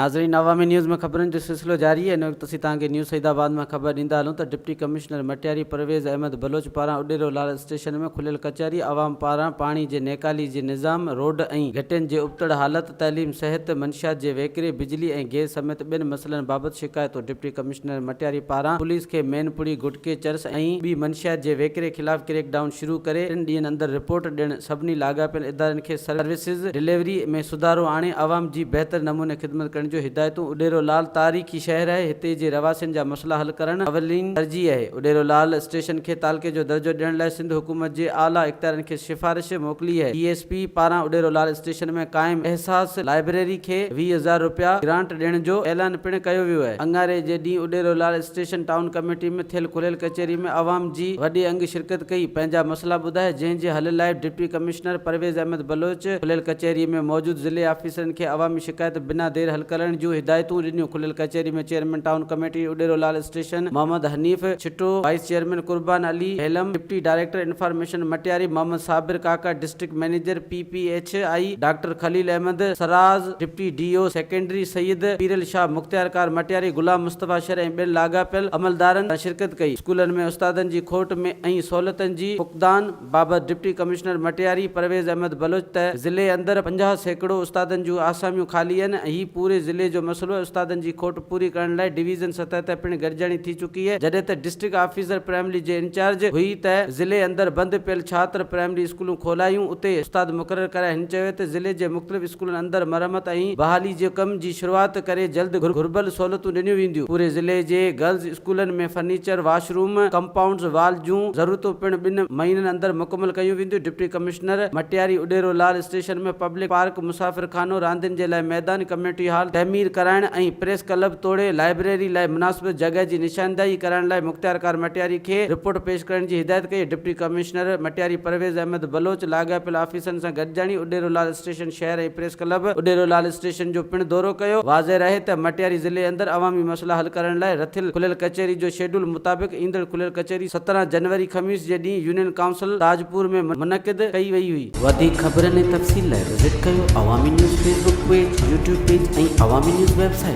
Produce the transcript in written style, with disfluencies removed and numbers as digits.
ناظرين عوامي نيوز ۾ خبرن جو سلسلو جاري آهي ان وقت اسين توهان کي نيوز سعيد آباد مان خبر ڏيندا هلون ته ڊپٽي ڪمشنر مٽياري پرويز احمد بلوچ پاران اڏيرو لال اسٽيشن ۾ کليل ڪچهري عوام پاران پاڻي جي نيڪالي جي نظام روڊ ۽ گهٽين جي ابتڙ حالت تعليم صحت منشيات جي ويڪري بجلي ۽ گيس سميت ٻين مسئلن بابت شڪايتون ڊپٽي ڪمشنر مٽياري پاران پوليس کي مين پڙي گٽڪي چرس ۽ ٻي منشيات جي ويڪري خلاف ڪريڪ ڊائون شروع ڪري ٽن ڏينهن اندر رپورٽ ڏيڻ سڀني لاڳاپيل ادارن کي سروسز ڊليوري ۾ سڌارو آڻي عوام جي بهتر نموني خدمت ڪرڻ جون هدايتون اڏيرو لال تاريخي شهر آهي هتي جي رهواسين جا مسئلا حل ڪرڻ اولين ترجيح آهي اڏيرو لال اسٽيشن کي تعلقي جو درجو ڏيڻ لاء سنڌ حڪومت جي اعليٰ اختيارين کي سفارش موڪلي آهي ڊي ايس پي پاران اڏيرو لال اسٽيشن ۾ قائم احساس لائبريري کي 20 هزار رپيا گرانٽ ڏيڻ جو اعلان پڻ ڪيو ويو آهي اڱاري جي ڏينهن Udero Lal station town committee ۾ ٿيل کليل ڪچهري ۾ عوام جي وڏي انگ شرڪت ڪئي پنهنجا مسئلا ٻڌايا جنهن جي حل لاء ڊپٽي ڪمشنر پرويز احمد بلوچ کليل ڪچهري ۾ موجود ضلعي آفيسرن کي عوامي شڪايت بنا دير حل ڪرڻ جون هدايتون ڏنيون کليل ڪچهري ۾ chairman town committee Udero Lal station Muhammad Hanif Chhito vice chairman Qurban Ali Helam deputy director information Matiari Muhammad Sabir Kaka district manager P P H I doctor Khalil Ahmed Sarraz deputy D O secondary Syed Piral Shah مختيارڪار مٽياري غلام مصطفيٰ شر ۽ ٻين لاڳاپيل عملدارن شرڪت ڪئي. اسڪولن ۾ استادن جي کوٽ ۾ ۽ سهولتن جي فقدان بابت ڊپٽي ڪمشنر مٽياري پرويز احمد بلوچ ته ضلعي اندر 50% استادن جون آساميون خالي آهن ۽ هي پوري ضلعي جو مسئلو آهي استادن جي کوٽ پوري ڪرڻ لاء ڊويزن سطح تي پڻ گڏجاڻي ٿي چڪي آهي جڏهن ته ڊسٽرڪٽ آفيسر پرائمري جي انچارج هئي ته ضلعي اندر بند پيل 76 پرائمري اسڪولون کولايون اتي استاد مقرر ڪرايا هن چيو ته ضلعي جي مختلف اسڪولن اندر مرمت ۽ بحالي جي ڪم جي شروعات ڪري جلد گهربل سهولتون ڏنيون وينديون پوري ضلعي جي گرلز اسڪولن ۾ furniture, wash room, compounds wall جون ضرورتون پڻ ٻن مهينن اندر مڪمل ڪيون وينديون، deputy commissioner Matiari Udero Lal station ۾ public park, مسافر خانو، راندين جي لاء ميدان، ڪميونٽي هال تعمير ڪرائڻ ۽ پريس ڪلب توڙي لائبريري لاء مناسب جڳهه جي نشاندهي ڪرائڻ لاء مختيارڪار مٽياري کي رپورٽ پيش ڪرڻ جي هدايت ڪئي، ڊپٽي ڪمشنر مٽياري پرويز احمد بلوچ لاڳاپيل آفيسرن سان گڏجاڻي اڏيرو لال اسٽيشن شهر ۽ press club Udero Lal station جو پڻ دورو ڪيو. واضح رهي ته مٽياري ضلعي اندر عوامي مسئلا حل ڪرڻ لاء رٿيل کليل ڪچهري جو شيڊول مطابق ايندڙ کليل ڪچهري 17 جنوري خميس جي ڏينهن يونين ڪائونسل تاجپور ۾ منعقد ڪئي وئي هئي. وڌيڪ خبرن ۽ تفصيل لاء وزٽ ڪيو Awami news Facebook page, YouTube page ۽ Awami news website.